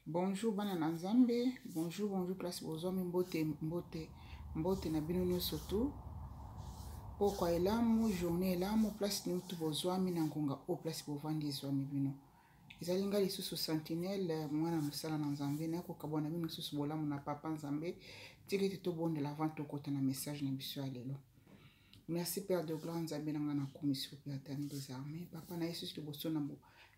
Bonjour bana na Nzambe, bonjour bonjour place bozwami mbote mbote mbote na bino nyonso tu. Pokwa elamu, journée elamu, place nyonso bozwami na ngonga oyo place bovandi ezwami bino. Ezali ngai lisusu sentinelle mwana mosala na Nzambe, naye kokabwana bino lisusu bolamu na papa Nzambe. Tika ete tobondela avant tokota na message na biso ya lelo. Merci Père de gloire Nzambe na ngai nakumisi yo Père éternel des armées. Papa na Yesu liboso na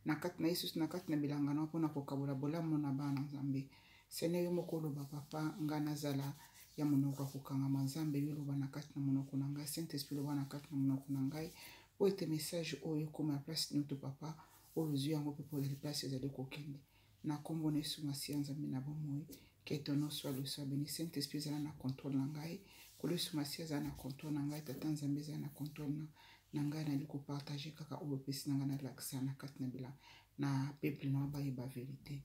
na kati na Yesu na kati na bilanga na mpona kokabola bolamu na bana Nzambe. Seigneur yo moko oloba papa ngai nazala ya monoko ya kokangama Nzambe yo loba na kati na monoko na ngai Saint Esprit loba na kati na monoko na ngai mpo ete message oyo ekoma ya place nioto papa oyo ozwi yango mpe mpo ezali place ezali kokende na nkombo na Yesu Masiya Nzambe na bomoi que ton nom soit le soit béni. Saint Esprit ezala na contrôle na ngai, Nkolo Yesu Masiya azala na contrôle na ngai, Tata Nzambe ezala na contrôle na ngai, nali kopartage kaka oyo opesi na ngai nalakisa na kati na bila na peuple na bayeba verité.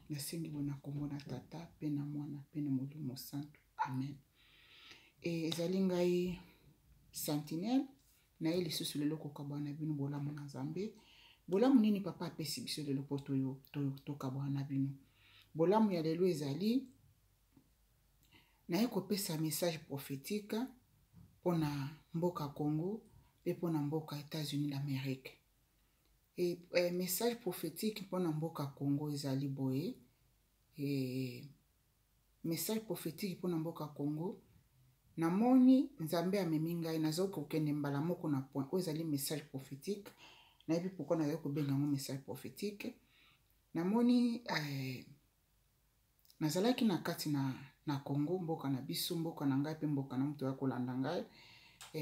Nasengi bo na nkombo na Tata mpe na Mwana mpe na Molimo Mosantu. Amen. E, ezali ngai Sentinelle naye lisusu lelo kokabwana na bino bolamu na Nzambe. Bolamu nini papa apesi biso lelo mpo tokabwana na bino? Bolamu ya lelo ezali naye kopesa message prophétique mpo na mboka Congo mpe mpo na mboka États-Unis d'Amérique. E, e, message prophétique mpo na mboka Congo ezali boye e, message prophétique mpo na mboka Congo. Namoni Nzambe amemi ngai, nazali kokende mbala moko na point oyo ezali message prophétique. Nayebi pourquoi nazali kobenga yango message prophétique. Namoni nazalaki na kati na Congo, mboka na biso, mboka na ngai mpe mboka na moto ya kolanda ngai.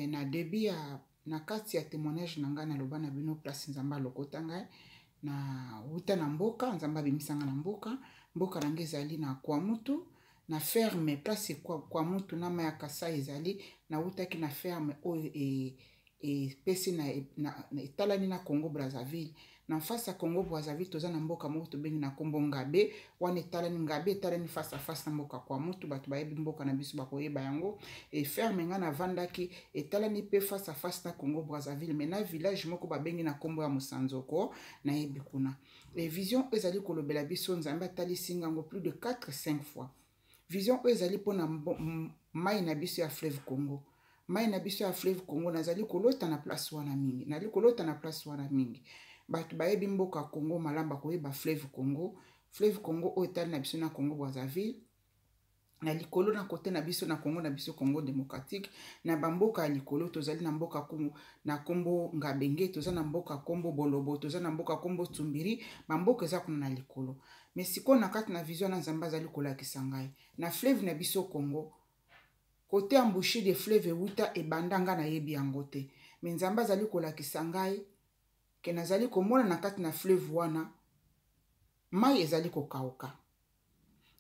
Na début ya na kati ya témoignage na ngai naloba na bino place Nzambe alokota ngai na wuta na mboka, Nzambe abimisa ngai na mboka. Mboka na ngai ezali na Kwamutu, na ferme place Kwamutu na mai ya Kasai ezali. Nawutaki na ferme oyo epesi na etalani na Congo Brazzaville. Na face ya Congo Brazzaville toza na mboka moko tobengi na kombo Ngabe, wana etalani Ngabe etalani face à face na mboka Kwamutu. Bato bayebi mboka na biso bakoyeba yango. E ferme ngai navandaki etalani mpe face à face na Congo Brazzaville, mais na village moko babengi na kombo ya Mosanzoko, nayebi kuna. E vision oyo ezali kolobela biso, Nzambe atalisi ngango plus de 4 5 fois. Vision oyo ezali mpona mai na biso ya fleuve Congo. Mai na biso ya fleuve Congo, nazali kolota na place wana mingi, nazali kolota na place wana mingi. Bato bayebi mboka Congo malamu bakoyeba fleuve Congo. Fleuve Congo oyo etali na biso na Congo Brazzaville, na likolo na kote na biso na Congo na biso Congo démocratique, na bamboka ya likolo tozali na mboka Congo na kombo Ngabenge, toza na mboka kombo Bolobo, toza na mboka kombo Tsumbiri, bamboka eza kuna na likolo. Mais sikoyo na kati na vision na Nzambe azali kolakisa ngai na fleuve na biso Congo, kote embouchure de fleuve ewuta ebanda, ngai nayebi yango te, mais Nzambe azali kolakisa ngai ke nazali komona na kati na fleuve wana mai ezali kokauka.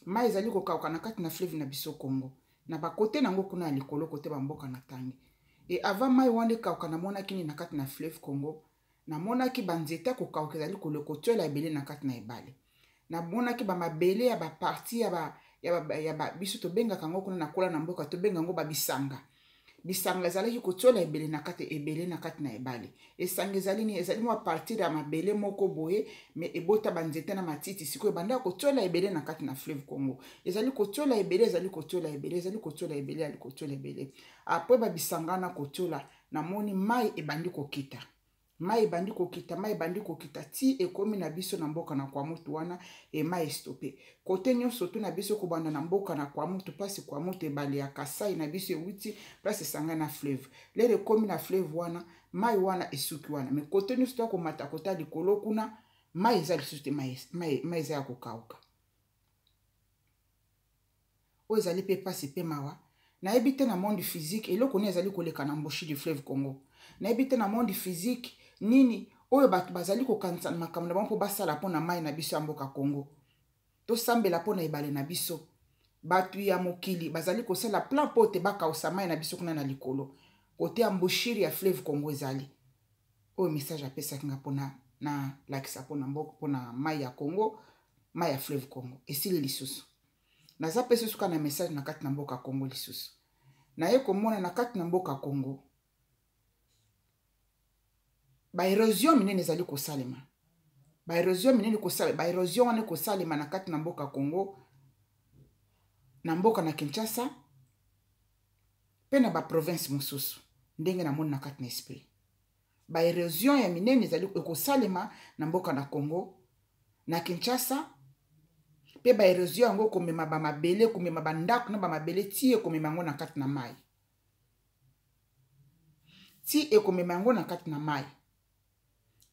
Mai ezali kokauka na kati na fleuve na biso Congo, na bakote nango kuna ya likolo, kote bamboka na tangi. E avant mai wana ekauka, namonaki nini na kati na fleuve Congo? Namonaki banzete ya kokauka ezali kotiola ebele na kati na ebale. Namonaki bamabele ya baparti ya biso tobengaka yango kuna na kola na mboka, tobenga yango babisanga. Bisanga ezalaki kotiola ebele na kati, ebele na kati na ebale. Esanga ezali nini? Ezali mwa partir ya mabele moko boye, me ebota banzete na matiti. Sikoyo ebanda kotiola ebele na kati na fleuve Congo, ezali kotiola ebele, ezali kotiola ebele, ezali kotiola ebele, ezali kotiola ebele. Apres babisanga wana kotiola, namoni mai ebandi kokita, mai ebandi kokita, mai ebandi kokita ti ekomi na biso na mboka na Kwamutu wana. E mai estope kote nyonso tu na biso, kobanda na mboka na Kwamutu, place Kwamutu ebale ya Kasai na biso ewuti, place esanga na fleuve. Lelo ekomi na fleuve wana, mai wana esuki wana, me kote nyonso toya komata kota likolo kuna, mai eza lisusu te, mai eza ya kokauka. Oyo ezali mpe mpasi mpe mawa. Nayebi te na monde physique eloko nini ezali koleka na embouchure du fleuve Congo. Nayebi te na monde physique nini oyo bato bazali kokanisa na makambo na bango mpo basala mpo na mai na biso ya mboka Congo. Tosambela mpo na ebale na biso. Bato ya mokili bazali kosala plan mpo te bakausa mai na biso kuna na likolo, kote embouchure ya fleuve Congo ezali. Oyo message apesaki nga mpona nalakisa mpona mboka, mpona mai ya Congo, mai ya fleuve Congo esili lisusu. Naza mpe susu kaka na message na kati na mboka Congo lisusu. Naye komona na kati na mboka Congo ba érosion minene ezali kosalema. Baérosion minene kosala, baérosion wana ekosalema na kati na mboka Congo, na mboka na Kinshasa mpe na baprovince mosusu. Ndenge namoni na kati na esprit, baérosion ya minene ezali ekosalema na mboka na Congo, na Kinshasa, mpe baérosion yango ekomema bamabele, ekomema bandako na bamabele, ti ekomema yango na kati na mai, ti ekomema yango na kati na mai.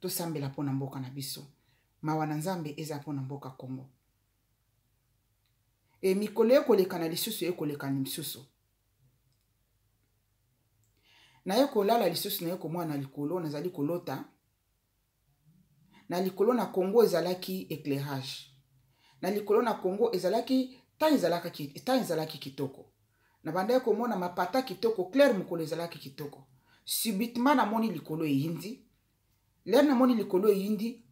Tosambela mpo na mboka na biso. Mawa na Nzambe eza mpo na mboka Congo. E mikolo ekoleka na lisusu, ekoleka na lisusu, naye kolala lisusu, naye komona na likolo, nazali kolota na likolo na Congo ezalaki éclairage. Na likolo na Congo ezalaki ntan ezalaki kitoko. Nabandaki komona mapata kitoko, clair, mokolo ezalaki kitoko. Subitement namoni likolo eyindi. L'heure namoni likolo eyindi,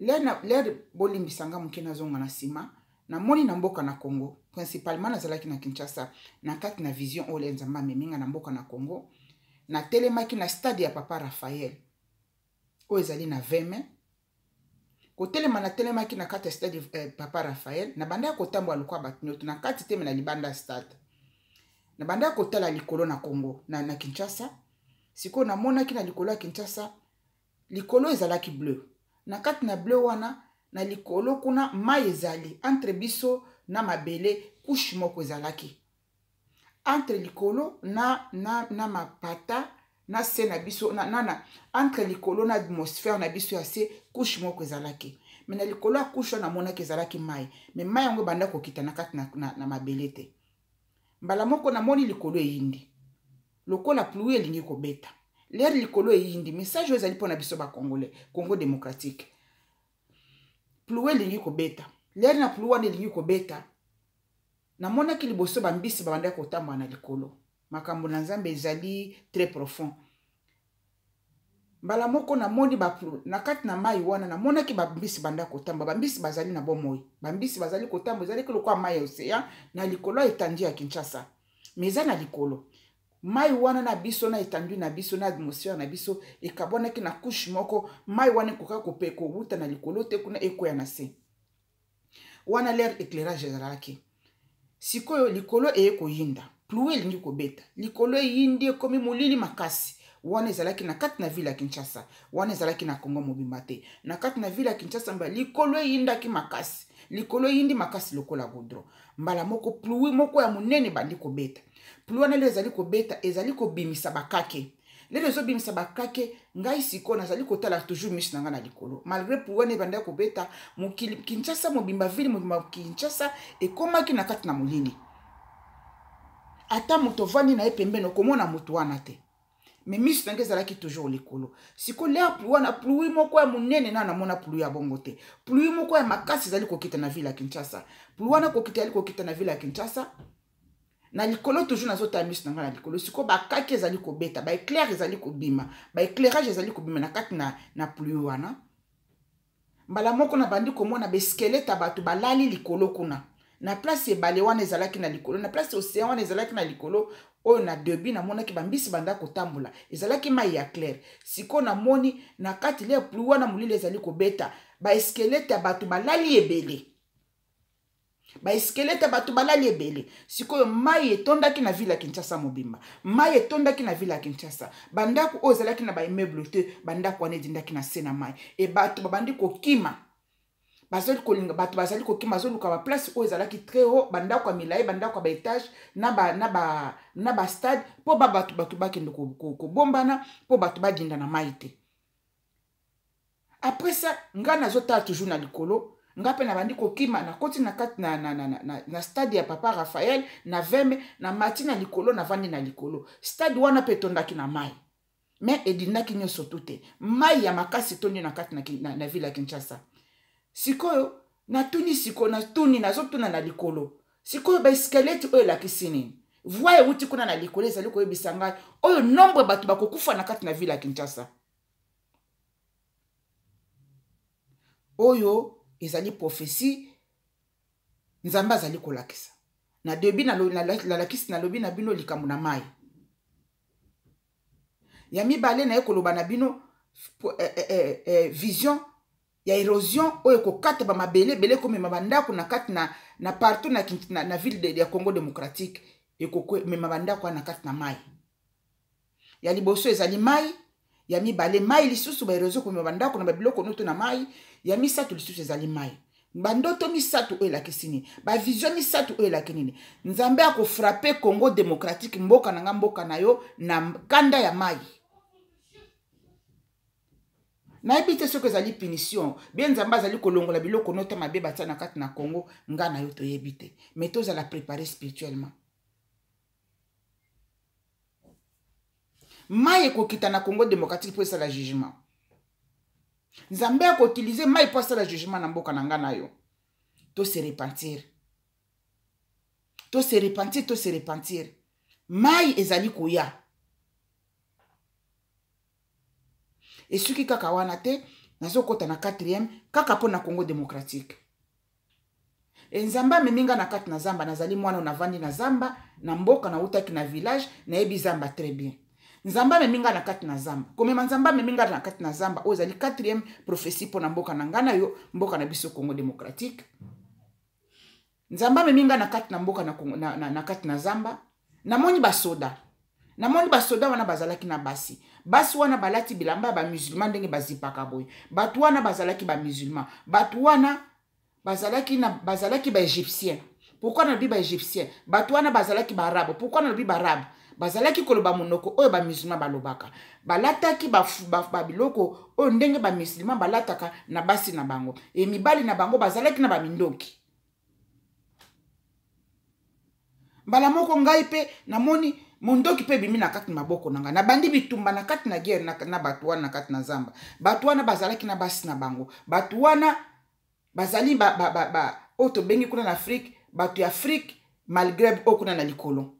l'heure, bolimbisanga moke, nazonga na nsima. Namoni na mboka na Congo, principalement nazalaki na Kinshasa. Na kati na vision oyo Nzambe amemi nga na mboka na Congo, natelemaki na stade ya Papa Raphael oyo ezali na Veme. Kotelema, natelemaki na kati ya stade Papa Raphael. Nabandaki kotambola lokola bato nyonso na kati te, mais na libanda ya stade nabandaki kotala likolo na Congo, na Kinshasa. Sikoyo namonaki na likolo ya Kinshasa, likolo ezalaki bleu. Na kati na bleu wana, na likolo kuna, mai ezali entre biso na mabele. Couche moko ezalaki entre likolo na mapata na se na biso, na entre likolo na atmosphère na biso ya se, couche moko ezalaki. Mais na likolo ya couche wana, namonaki ezalaki mai, mais mai yango ebanda kokita na kati na mabele te. Mbala moko namoni likolo eyindi lokola pluie elingi kobeta. L'heure likolo eyindi, message oyo ezali mpona biso Bacongolais, Congo démocratique, pluie elingi kobeta. L'heure na pluie wana elingi kobeta, namonaki liboso bambisi babandaki kotambola na likolo. Makambo na Nzambe ezali très profond. Mbala moko namoni na kati na mai wana, namonaki bambisi banda kotambola. Bambisi bazali na bomoi, bambisi bazali kotambola. Ezalaki lokola mai ya océan na likolo ya étendue ya Kinshasa, mais eza na likolo. Mai wana na biso, na étendue na biso, na atmosphère na biso, ekabwanaki na couche moko. Mai wana ekoka kope kowuta na likolo te kuna ekwea na se wana. L'heure éclairage ezalaki. Sikoyo likolo eye koyinda, pluie elingi kobeta, likolo eyindi, ekomi molili makasi. Wana ezalaki na kati na ville ya Kinshasa, wana ezalaki na Kongo mobimba te, na kati na ville ya Kinshasa. Mba likolo eyindaki makasi, likolo eyindi makasi lokola goudron. Mbala moko pluie moko ya monene ebandi kobeta. Pluie wana lelo ezali kobeta, ezali kobimisa bakake. Lelo ezobimisa bakake. Ngai sikoyo nazali kotala toujours miso na ngai na likolo, malgré pluie wana ebandaki kobeta. Mokili Kinshasa mobimba, ville mobimba Kinshasa ekomaki na kati na molili. Ata moto ovandi na ye pembeni, okomona moto wana te, mais miso na ngai ezalaki toujours likolo. Sikoyo l'heure pluie wana, pluie moko ya monene, na namona pluie ya bongo te, pluie moko ya makasi ezali kokita na ville ya Kinshasa. Pluie wana kokita, ezali kokita na ville ya Kinshasa. Na likolo toujours nazotala miso na ngai na likolo. Sikoyo bakaki ezali kobeta, baéclair ezali kobima, baéclairage ezali kobima na kati na pluie wana. Mbala moko nabandi komona basquelette ya bato balali likolo kuna, na place ebale wana ezalaki na likolo, na place océan wana ezalaki na likolo. Oyo na début namonaki bambisi banda kotambola, ezalaki mai ya clair. Sikoyo namoni na kati le pluie wana, molili ezali kobeta, basquelette ya bato balali ebele, basquelette ya bato balali ebele. Sikoyo mai etondaki na ville ya Kinshasa mobimba, mai etondaki na ville ya Kinshasa. Bandako oyo ezalaki na baimmeuble te, bandako wana edindaki na se na mai. E bato babandi kokima, bazali kolinga, bato bazali kokima, bazoluka baplace oyo ezalaki très haut, bandako ya milai, bandako ya baétage na bastade, mpo ba bato bakende kobombana, mpo bato badinda na mai te. Après ça, ngai nazotala toujours na likolo. Nga mpe nabandi kokima, nakoti na kati na stade ya Papa Raphael na Veme, na mati na likolo, navandi na likolo. Stade wana mpe etondaki na mai, mais edindaki nyonso tu te. Mai ya makasi etondi na kati na ville ya Kinshasa. Sikoyo natuni, sikoyo natuni, nazotuna na likolo, sikoyo basquelette oyo elakisi nini? Voix ewuti kuna na likolo ezali koyebisa ngai oyo nombre bato bakokufa na kati na ville ya Kinshasa. Oyo ezali prophétie Nzambe azali kolakisa. Na début nalakisi, nalobi na bino likambo na mai. Ya mibale, naye koloba na bino vision. Ya érosion oyo ekokata bamabele ebele, ekomema bandako na kati na partout na ville ya Congo démocratique. Ekomema bandako wana na kati na mai. Ya liboso ezali mai, ya mibale mai lisusu, baérosion ekomema bandako na babiloko noto na mai. Ya misato lisusu ezali mai. Bandoto misato oyo elakisi nini? Bavision misato oyo elaki nini? Nzambe akofrapper Congo démocratique, mboka na nga, mboka na yo, na kanda ya mai. Nayebi te soki ezali punition bien, Nzambe azali kolongola biloko nota mabe batia na kati na Congo. Nga na yo toyebi te, mais tozala préparé spirituellement. Mai ekokita na Congo démocratique mpo esala jugement. Nzambe akoutiliser mai mpo asala jugement na mboka na nga na yo. Tose repentir, tose repentir, tose repentir. Mai ezali koya. Esuki kaka wana te, nazokɔta na quatrième kaka mpo na Congo démocratique. E Nzambe amemi nga na kati na zamba. Nazali mwana navandi na zamba na mboka, nautaki na village, nayebi zamba très bien. Nzambe amemi nga na kati na zamba. Komema Nzambe amemi nga na kati na zamba, oyo ezali quatrième prophétie mpo na mboka na nga na yo, mboka na biso Congo démocratique. Nzambe amemi nga na kati na mboka na kati na zamba, namoni basoda. Namoni basoda wana bazalaki na basi. Basi wana balati bilamba ya bamusulman, ndenge bazipaka boye. Bato wana bazalaki bamusulman, bato wana bazalaki baégyptien. Pourquoi nalobi baégyptien? Bato wana bazalaki baarabe. Pourquoi nalobi baarabe? Bazalaki koloba monoko oyo bamusulman balobaka. Balataki babiloko oyo ndenge bamusulman balataka na basi na bango. E mibali na bango bazalaki na bamindoki. Mbala moko ngai mpe namoni mondoki mpe ebimi na kati na maboko na ngai. Nabandi bitumba na kati na guerre na bato wana na kati na zamba. Bato wana bazalaki na basi na bango. Bato wana bazali ba oyo tobengi kuna na Afrique, bato ya Afrique Maghreb oyo kuna na likolo.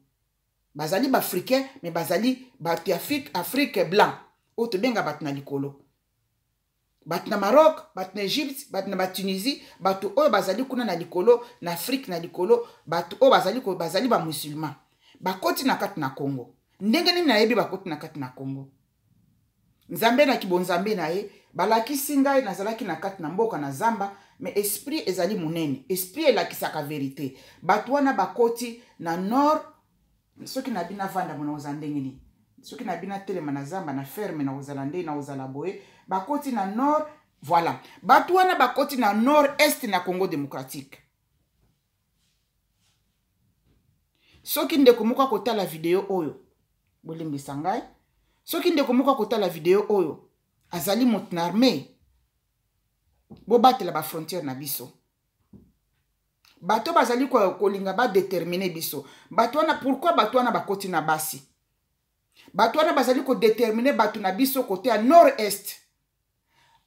Bazali baafricain, mais bazali bato ya Afrique, Afrique blanc oyo tobenga bato na likolo, bato na Maroc, bato na Egypte, bato na Batunisie, bato oyo bazali kuna na likolo na Afrique na likolo. Bato oyo bazali bamusulman. Bakoti na kati na Congo ndenge nini? Nayebi bakoti na kati na Congo. Nzambe na kibonzambe na ye balakisi ngai. Nazalaki na kati na mboka na zamba, mais esprit ezali monene, esprit elakisaka vérité. Bato wana bakoti na nord. Soki na bino avanda mona kozala ndenge nini? Soki na bino atelema na zamba na ferme, na kozala nde na kozala boye. Bakoti na nord, voilà. Bato wana bakoti na nord est na Congo démocratique. Soki ndeko moko akotala video oyo, bolimbisa ngai, soki ndeko moko akotala video oyo azali moto na armée, bobatela bafrontière na biso. Bato bazali kolinga badéterminer biso. Bato wana, pourquoi bato wana bakoti na basi? Bato wana bazali kodéterminer bato na biso côté ya nord est.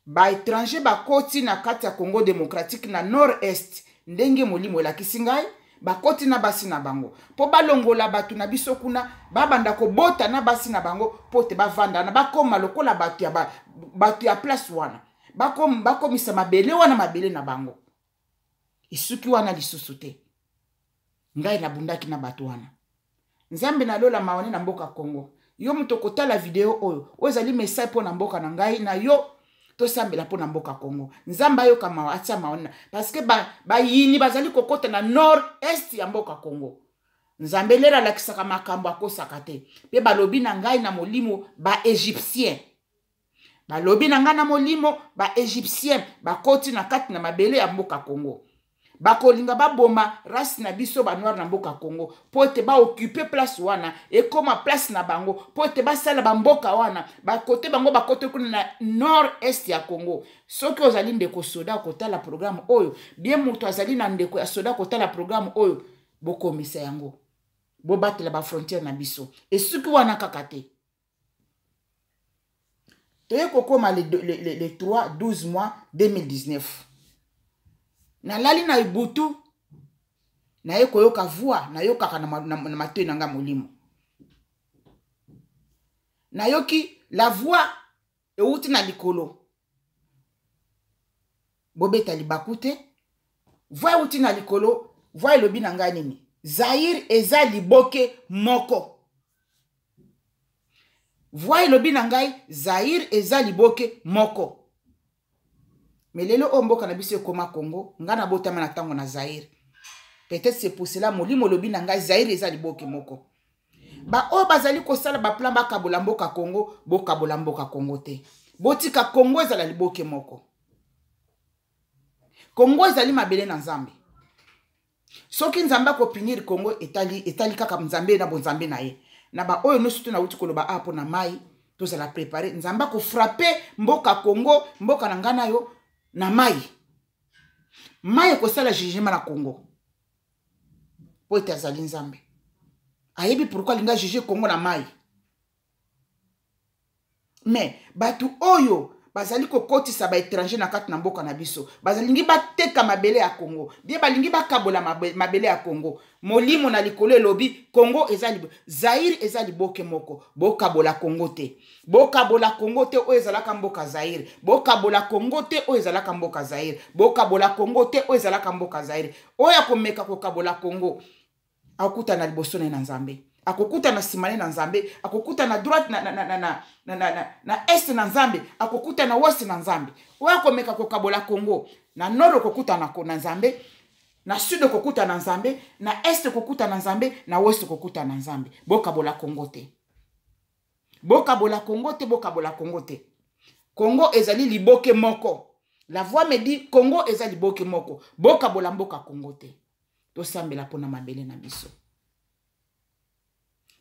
Baétranger bakoti na kati ya Congo démocratique na nord est, ndenge molimo elakisi ngai, bakoti na basi na bango mpo balongola bato na biso kuna, babanda kobota na basi na bango mpo te bavanda wana, bakóma lokola bato ya place wana, bakomisa mabele wana mabele na bango. Esuki wana lisusu te, ngai nabundaki na bato wana. Nzambe nalola mawane na mboka Congo. Yo moto okotala video oyo, oyo ezali message mpo na mboka na ngai na yo. Tosambela mpo na mboka Congo. Nzambe ayoka mawa, atia mawa, parce que bayini ba bazali kokɔta na nord est ya mboka Congo. Nzambe lelo alakisaka makambo, akosaka te. Mpe balobi na ngai na molimo baégyptien, balobi na ngai na molimo baégyptien bakoti na kati na mabele ya mboka Congo. Bakolinga baboma race na biso banoir na mboka Congo mpo ete baoccuper place wana, ekóma place na bango, mpo ete basala bamboka wana bakote bango bakote kuna na nord est ya Congo. Soki ozali ndeko soda kotala programme oyo, bien moto azali na ndeko ya soda kotala programme oyo, bokomisa yango, bobatela bafrontière na biso. Esuki wana kaka te, toye kokóma le 3 12 mois 2019. Nalali na butu, naye koyoka voix. Nayokaka na matoi na nga molimo. Nayoki la voix euti na likolo: "Bobeta libaku te." Voix euti na likolo. Voix elobi na ngai nini? "Zaire eza liboke moko." Voix elobi na ngai: "Zaire eza liboke moko." Mais lelo oyo mboka na biso ekoma Congo, ngai nabotama na ntango na Zaire. Peut-être c'est pour cela molimo olobi na ngai Zaire eza liboke moko. Baoyo bazali kosala baplan bakabola mboka Congo, bokabola mboka Congo te. Botika Congo ezala liboke moko. Congo ezali mabele na Nzambe. Soki Nzambe akopunir Congo, etali, etali kaka Nzambe na bonzambe na ye. Na baoyo nyonso to nauti koloba awa mpo na mai, tozala prepare. Nzambe akofrape mboka Congo, mboka na ngai na yo, na mai. Mai ekosala jugement na Congo mpo ete azali Nzambe. Ayebi pourquoi alingi ajuge Congo na mai. Mais bato oyo bazali kokotisa baétranger na kati na mboka na biso, balingi bateka mabele ya Congo, bie balingi bakabola mabele ya Congo. Molimo na likolo elobi Congo eza Zaire eza liboke moko. Bokabola Congo te, bokabola Congo te oyo ezalaka mboka Zaire. Bokabola Congo te oyo ezalaka mboka Zaire. Bokabola Congo te oyo ezalaka mboka Zaire. Oyo akomeka kokabola Congo, akokutana liboso na ye na Nzambe, akokutana nsima na ye na Nzambe, akokutana droite na, na, na, na, na, na, na, na, na est na Nzambe, akokutana ouest na Nzambe. Oyo akomeka kokabola Congo, na nord okokutana na Nzambe, na sud okokutana na Nzambe, na est okokutana na Nzambe, na ouest okokutana na Nzambe. Bokabola Congo te, bokabola Congo te, bokabola Congo te. Congo ezali liboke moko. La voix me dit Congo eza liboke moko. Bokabola mboka Congo te. Tosambela mpona mabele na biso.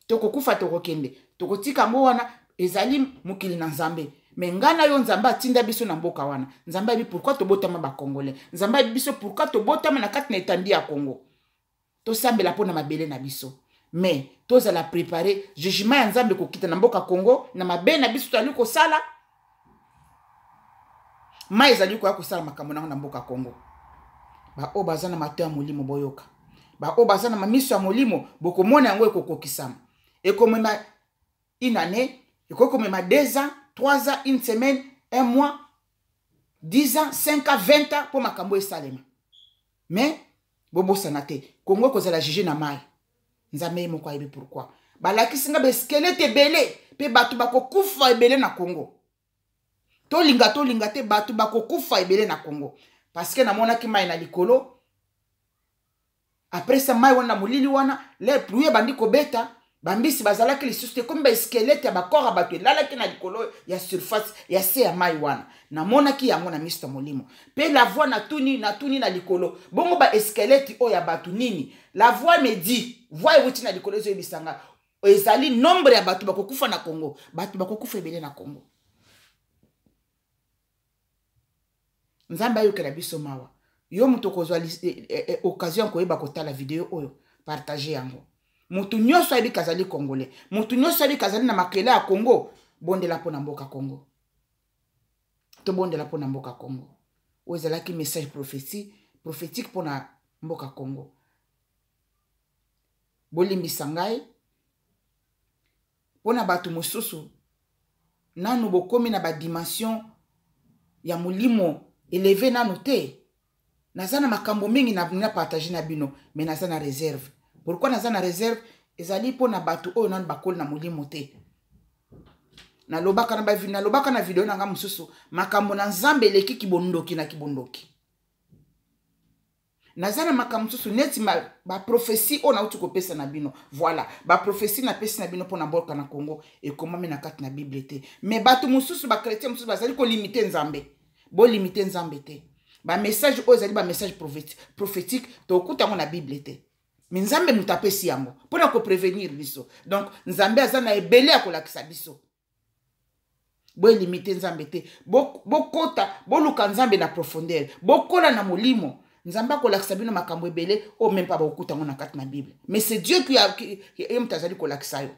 Tokokufa, tokokende, tokotika yango wana, ezali mokili na Nzambe. Me ngai na yo, Nzambe atinda biso na mboka wana. Nzambe ayebi pourquoi tobotama bacongolais. Nzambe ayebi biso pourquoi tobotama na kati na etandi ya Congo. Tosambela mpona mabele na biso, mais tozala préparé. Jugement ya Nzambe kokita na mboka Congo na mabe na biso tozali kosala. Mai ezali koya kosala makambo nango na mboka Congo. Baoyo baza na mato ya molimo, boyoka. Baoyo baza na miso ya molimo, bokomona yango ekokokisama. Ekomema une année, ekoki komema 2 ans, 3 ans, une semaine, un mois, 10 ans, 5 ans, 20 ans mpo makambo esalema. Mais bobosana te, Congo ekozala juge na mai. Nzambe ye moko ayebi pourquoi balakisi nga baeskelete ebele mpe bato bakokufa ebele na Congo. Tolinga tolinga te, bato bakokufa ebele na Congo, parce que namonaki mai na likolo. Après ça, mai wana, molili wana, le pluie ebandi kobeta, bambisi bazalaki lisusu te, komi baeskelete ya bakor ya bato elalaki na likolo ya surface ya se ya mai wana. Namonaki yango na miso ya molimo. Mpe la voix, natuni, natuni na likolo, bongo baeskelete oyo ya bato nini? La voix me dit, voix ewuti na likolo ezoyebisa nga, ezali nombre ya bato bakokufa na Congo. Bato bakokufa ebele na Congo. Nzambe ayokela biso mawa. Yo moto okozwa occasion koyeba kotala video oyo, partage yango. Moto nyonso ayebi kazali congolais, moto nyonso ayebi kazali na makela ya Congo, bondela mpo na mboka Congo. Tobondela mpo na mboka Congo. Oyo ezalaki message prophétie prophétique mpo na mboka Congo. Bolimbisa ngai mpo na bato mosusu nanu bokomi na badimension ya molimo eleve nanu te. Naza na makambo mingi na, na partage na bino, mais naza na réserve. Pourquoi naza na réserve? Ezali mpo na bato oyo nanu bakoli na molimo te. Nalobaka na, nalobaka na video na nga mosusu, makambo na Nzambe eleki kibondoki na kibondoki. Naza na makambo mosusu neti baprophétie oyo nauti kopesa na bino. Voilà, baprophétie napesi na bino mpona mboka na Congo ekomami na kati na Bible te. Mais bato mosusu, bachrétien mosusu bazali kolimite Nzambe. Bolimite Nzambe te. Bamessage oyo ezali bamessage prophétique, tokuta yango na Bible te, mais Nzambe moto apesi yango mpona koprévenir biso. Donc Nzambe aza na ebele ya kolakisa biso. Boelimite Nzambe te. Bokota, boluka Nzambe na profondeur, bokola na molimo. Nzambe akolakisa bino makambo ebele oyo même mpa bakokuta yango na kati na Bible. Mais c'est Dieu qui ye moto azali kolakisa yo.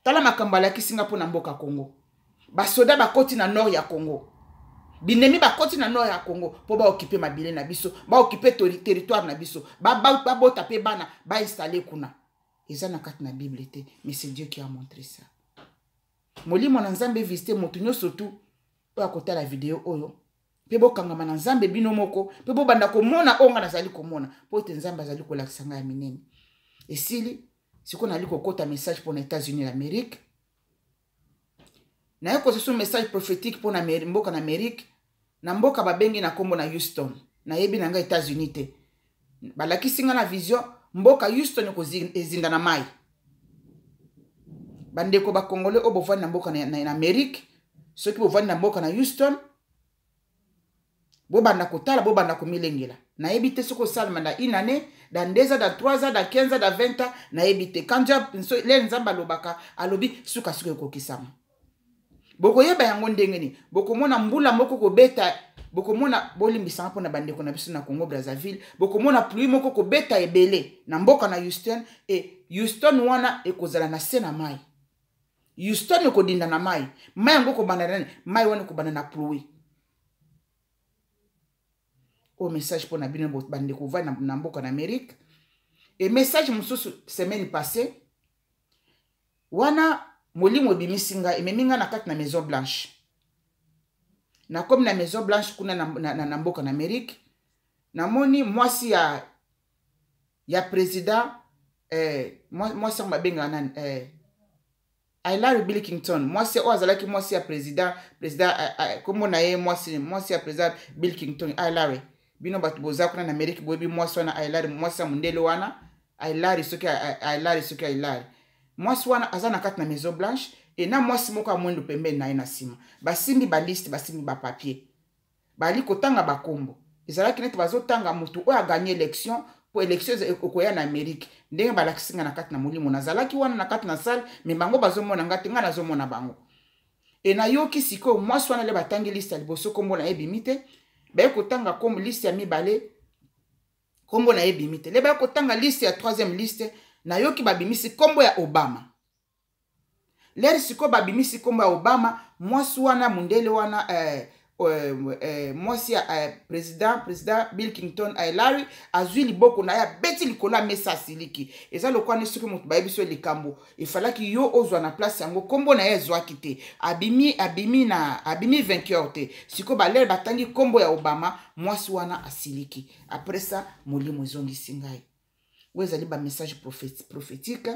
Tala makambo alakisi nga mpo na mboka Congo. Basoda bakoti na nord ya Congo, binemi bakoti na nord ya Congo mpo baokipe mabele na biso, baokipe territoire na biso, babota mpe bana bainstalle kuna. Eza na kati na Bible te, mais c'est Dieu qui a montré ça. Molimo na Nzambe visite moto nyonso tu oyo akotala video oyo, mpe bokangama na Nzambe bino moko, mpe bobanda komona oyo ngai nazali komona, mpo ete Nzambe azali kolakisa ngai ya minene. Esili sikoyo, nali kokota message mpona États-Unis d'Amérique. Naye kozwa so message prophétique mpona mboka na Amérique. Na mboka babengi na nkombo na Houston. Nayebi na ngai États-Unis te. Balakisi ngai na vision mboka Houston ezinda na mai. Bandeko ba Congolais oyo bovandi na mboka na, na, na Amérique, soki bovandi na mboka na Houston, bobanda kotala, bobanda komilengela. Nayebi te soki osalema na une année, dans 2 ans, dans 3 ans, dans 15 ans, dans 20 ans, nayebi te. Quand Dieu, le Nzambe alobaka, alobi suka suka ekokisama. Bokoyeba yango ndenge nini? Bokomona mbula moko kobeta, bokomona, bolimbisanga mpona bandeko na biso na Congo Brazzaville, bokomona pluie moko kobeta ebele na mboka na Houston, e Houston wana ekozala na se na mai. Houston ekodinda na mai. Mai yango ekobanda na nani? Mai wana ekobanda na pluie. Oyo message mpona bino bandeko ovandi na mboka na Amérique. E message mosusu semaine passée wana molimo ebimisi ngai, ememi ngai na kati na Maison Blanche. Nakomi na Maison Blanche kuna na, na, na, na mboka na Amérique, namoni mwasi ya président, mwasi yango babengaka nani, Hillary Bill Clinton, mwasi oyo azalaki mwasi ya président, kombo na ye mwasi ya président Bill Clinton, Hillary. Bino bato boza kuna na Amérique boyebi mwasi wana Hillary, mwasi ya mondele wana Hillary, soki Hillary, soki Hillary. Mwasi wana aza na kati na Maison Blanche e na mwasi moko ya mwindu pembeni na ye na nsima. Basimbi ba liste, basimbi ba papier, bali kotanga bakombo. Ezalaki neti bazotanga motu oyo aganye élection, po élection okoya na Amérique. Ndenge balakisi nga na kati na molimo, nazalaki wana na kati na salle, mais bango bazomona nga te, nga nazomona bango. E nayoki sikoyo mwasi wana le batangi liste ya liboso, kombo na ye ebimi te. Baye kotanga kombo liste ya mibale, kombo na ye ebimi te. Le baye kotanga liste ya troisième liste, nayoki babimisi kombo ya Obama. Lere sikoyo babimisi kombo ya Obama, mwasi wana mondele wana, mwasi ya président Bill Clinton, Hillary, azwi liboko na ye, abeti likolo ya mesa, asiliki. Eza lokola nde soki moto bayebi so likambo efalaki yo ozwa na place yango, kombo na ye ezwaki te, abimi vainqueur te. Sikoyo balere batangi kombo ya Obama, mwasi wana asiliki. Après ça molimo ezongisi ngai. Oyo ezali ba message prophétique.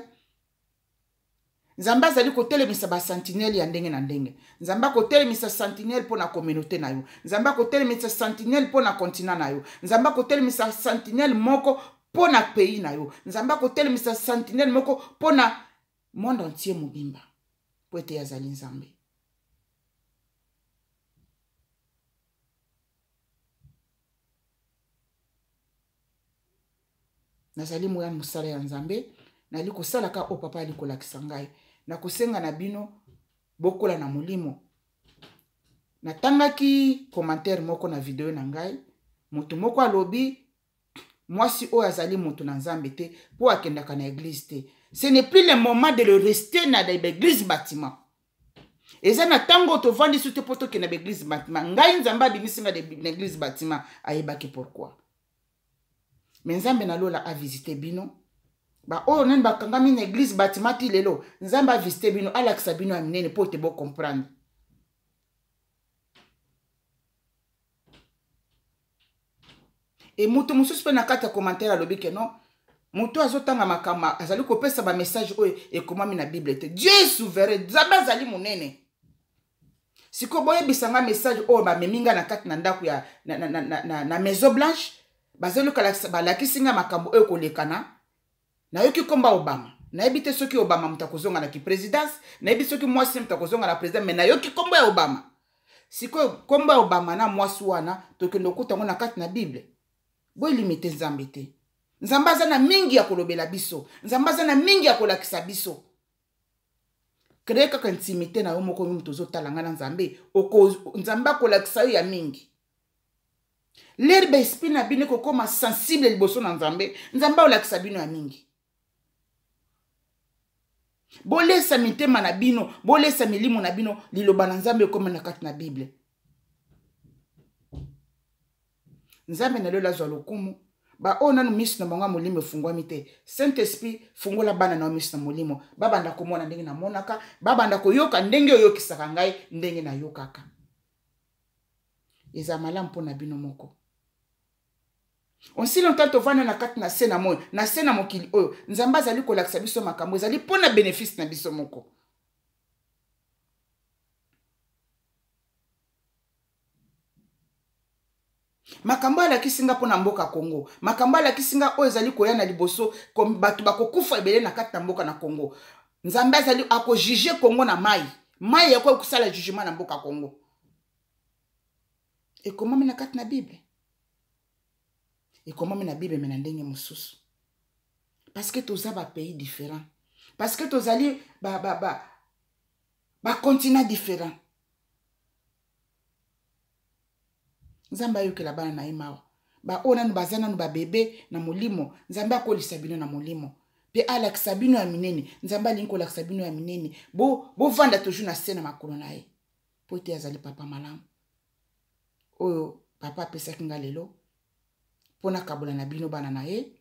Nzambe azali kotelemisa ba sentinelle ya ndenge na ndenge. Nzambe akotelemisa sentinelle mpo na communauté na yo. Nzambe akotelemisa sentinelle mpo na continent na yo. Nzambe akotelemisa sentinelle moko mpo na pays na yo. Nzambe akotelemisa sentinelle moko mpo na monde entier mobimba, po ete azali Nzambe. Nazali moya mosala ya Nzambe, nali kosalaka oyo papa ali kolakisa ngai. Nakosenga na bino bokola na molimo. Natangaki commentaire moko na video na ngai, moto moko alobi mwasi oyo azali moto na Nzambe te po akendaka na église te. Ce n'est plus le moment de le rester na l'église bâtiment. Eza na tango tovandi su te po tokende na église bâtiment. Ngai Nzambe abimisi nga na église bâtiment, ayebaki pourquoi. Mais Nzambe na lola a visité bino. Ba oyo nani bakangami na église bâtiment ti lelo, Nzambe a visité bino, alakisa bino ya minene po te bo comprendre. E moto mosusu mpe na kati ya commentaire alobi ke non, moto azotanga makambo, azali kopesa ba message oyo ekomami na Bible te. Dieu est souverain, Nzambe azali monene. Sikoyo boyebisa nga message oyo bamemi nga na kati na ndako ya na Maison Blanche, bazali balakisi nga makambo oyo kolekana. Nayoki komba Obama, nayebi te soki Obama moto akozonga na ki-présidence, nayebi soki mwasi moto akozonga na président, mais nayoki kombo ya Obama. Sikoyo kombo ya Obama na mwasi wana tokende okuta yango na kati na Bible. Boyelimite Nzambe te. Nzambe aza na mingi ya kolobela biso, Nzambe aza na mingi ya kolakisa biso. Créer kaka intimité na yo moko, yo moto ozotala nga na Nzambe, Nzambe akolakisa yo ya mingi. L'herbe esprit na bino ekokoma sensible liboso na Nzambe, Nzambe akolakisa bino ya mingi. Bolesa mitema na bino, bolesa milimo na bino, liloba na Nzambe ekoma na kati na Bible. Nzambe na lelo azwa lokumu. Ba oyo nanu miso na bango ya molimo efungwami te, Saint-Esprit fungola bana na yo miso na molimo, babanda komona ndenge namonaka, babanda koyoka ndenge oyokisaka ngai, ndenge nayokaka. Eza malamu mpo na bino moko. Aussi longtemps tovanda na kati na se na moi, na se na mokili oyo, Nzambe azali kolakisa biso makambo ezali mpo na bénéfice na biso moko. Makambo alakisi nga mpo na mboka Congo, makambo alakisi nga oyo ezali koya na liboso, bato bakokufa ebele na kati na mboka na Congo. Nzambe azali akojuge Congo na mai. Mai yakoki kosala jugement na mboka Congo. Ekomami na kati na Bible. Ekomami na Bible me na ndenge mosusu. Parce que toza ba pays différents. Parce que tozali ba ba ba ba continent différent. Nzambe ayokela bana na ye mawa. Baoyo nanu baza nanu babebe na molimo, Nzambe akolisa bino na molimo mpe alakisa bino ya minene. Nzambe alingi kolakisa bino ya minene. Bovanda bo toujours na se na makolo na ye, mpo ete azali papa malamu. Oyo papa apesaki nga lelo mpo nakabola na bino bana na ye,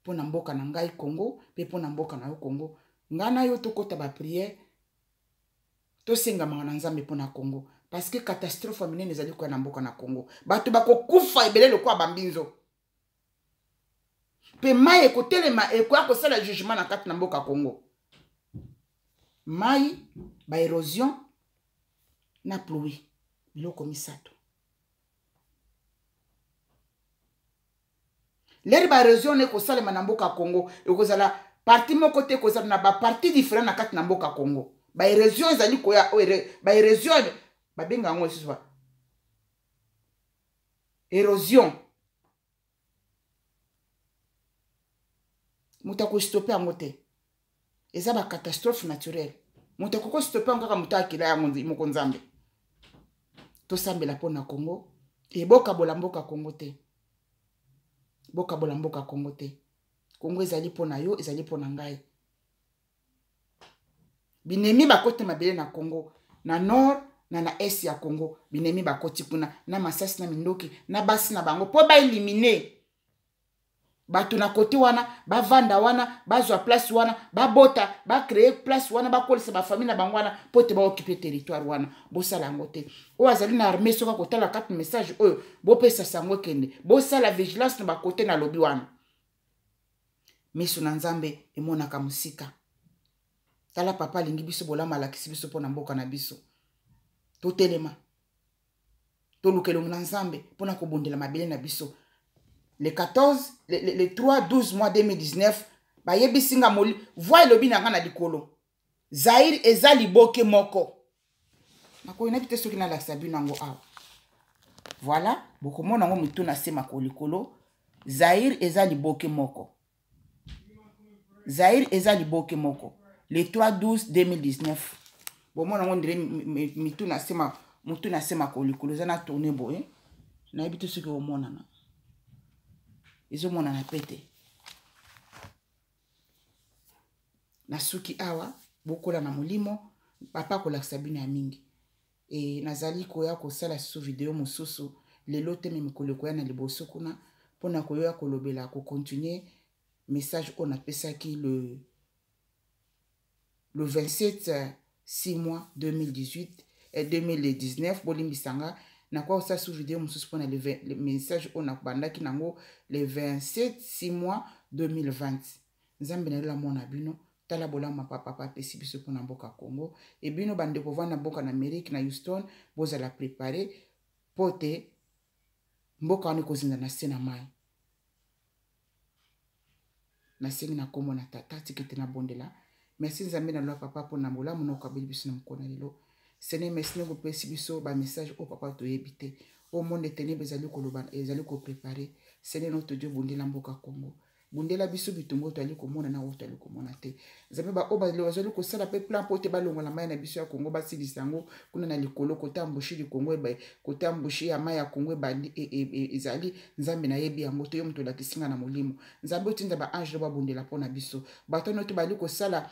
mpo na mboka na ngai Congo mpe mpo na mboka na yo Congo. Ngai na yo tokota ba prière, tosengamaka na Nzambe mpo na Congo, parce que catastrophe ya minene ezali koya na mboka na Congo. Bato bakokufa ebele lokola bambinzo, mpe mai ekotelema, ekoya kosala jugement na kati na mboka Congo. Mai, ba érosion na pluie, biloko misato. Leri ba érosion wana ekosalema na mboka Congo, ekozala parti moko te, ekozala na ba parti différent na kati na mboka Congo. Ba érosion ezali koya, ba érosion babenga yango lisusu ba érosion. Moto akostope yango te, eza ba catastrophe naturelle. Moto akoki kostope yango kaka moto akela yango moko Nzambe. Tosambela mpo na Congo, ebokabola mboka Congo te, bokabola mboka Congo te. Congo ezali mpo na yo, ezali mpo na ngai. Binemi bakoti mabele na Congo, na nord na na est ya Congo. Binemi bakoti kuna na masasi na mindoki na basi na bango mpo baelimine bato na kote wana, bavanda wana, bazwa place wana, babota, bacree place wana, bakolisa bafamille na bango wana mpo te baokipe territoire wana. Bosala yango te. Oyo azali na armée, soki akotala kati message oyo, bopesa sango ekende, bosala vigilance na bakote na lobi wana. Miso na Nzambe emonaka mosika. Tala, papa alingi biso bolamu, alakisi biso mpo na mboka na biso. Totelema, toluka elongi na Nzambe mpona kobundela mabele na biso. Le 14 le 3 12 mois 2019, bayebisi nga voix elobi na nga na likolo, Zaire eza liboke moko. Nakoki nayebi te soki nalakisa bino yango awa. Voilà, bokomona yango motu na se makolo likolo. Zaire eza liboke moko. Zaire eza liboke moko. Le 3 12 2019. Bomona yango ndire mitu na se motu na se makolo likolo, eza na tourne boye. Nayebi te soki omonana. Ezomonana pete. Nasuki awa, bokola na molimo, papa akolakisa bino ya mingi. E nazali koya kosala susu video mosusu lelo te, me mikolo ekoya na liboso kuna mpona koya kolobela, kocontinue message oyo napesaki le 27 6 mois 2018 et 2019. Bolimbisanga, nakoya kosala susu video mosusu mpona le message oyo nabandaki nango le 27 6 mois 2020. Nzambe na yola mwana bino, tala bolamu papa papa apesi biso mpona mboka Congo. E bino bandeko vanda mboka na Amérique, na Houston, bozala préparé mpo te mboka wana ekozinda na se na mai. Nasengi na kombo na tata, tika ete nabondela. Merci Nzambe na lwa papa mpona bolamu na okabeli biso na mokolo na lelo. Seigneur, merci ndenge opesi biso ba message oyo papa toyebi te, oyo monde ténèbre ezali koloba, ezali koprépare. Seigneur notre Dieu, bundela mboka Congo, bundela biso bitumba oyo toali komona na oyo toali komona te. Nzambe, baoyo bazali kosala mpe plan mpo te balongola mai na biso ya Kongo, basilisa yango kuna na likolo, kota mbushi likongo, kota mbushi ya mai ya Kongo ebandi ezali. Nzambe, nayebi yango te, yo moto olakisi nga na molimo. Nzambe, otinda baange babundela mpo na biso bato wana te bali kosala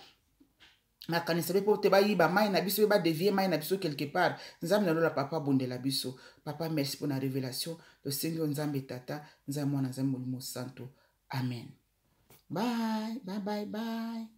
makanisa mpe mpo te bayiba mai na biso mpe badevie mai na biso quelque part. Nzambe na lola papa, abundela biso papa. Merci mpo na révélation. Tosengi yo Nzambe Tata, Nzambe Mwana, Nzambe Molimo Santo. Amen. Bye bye bye bye.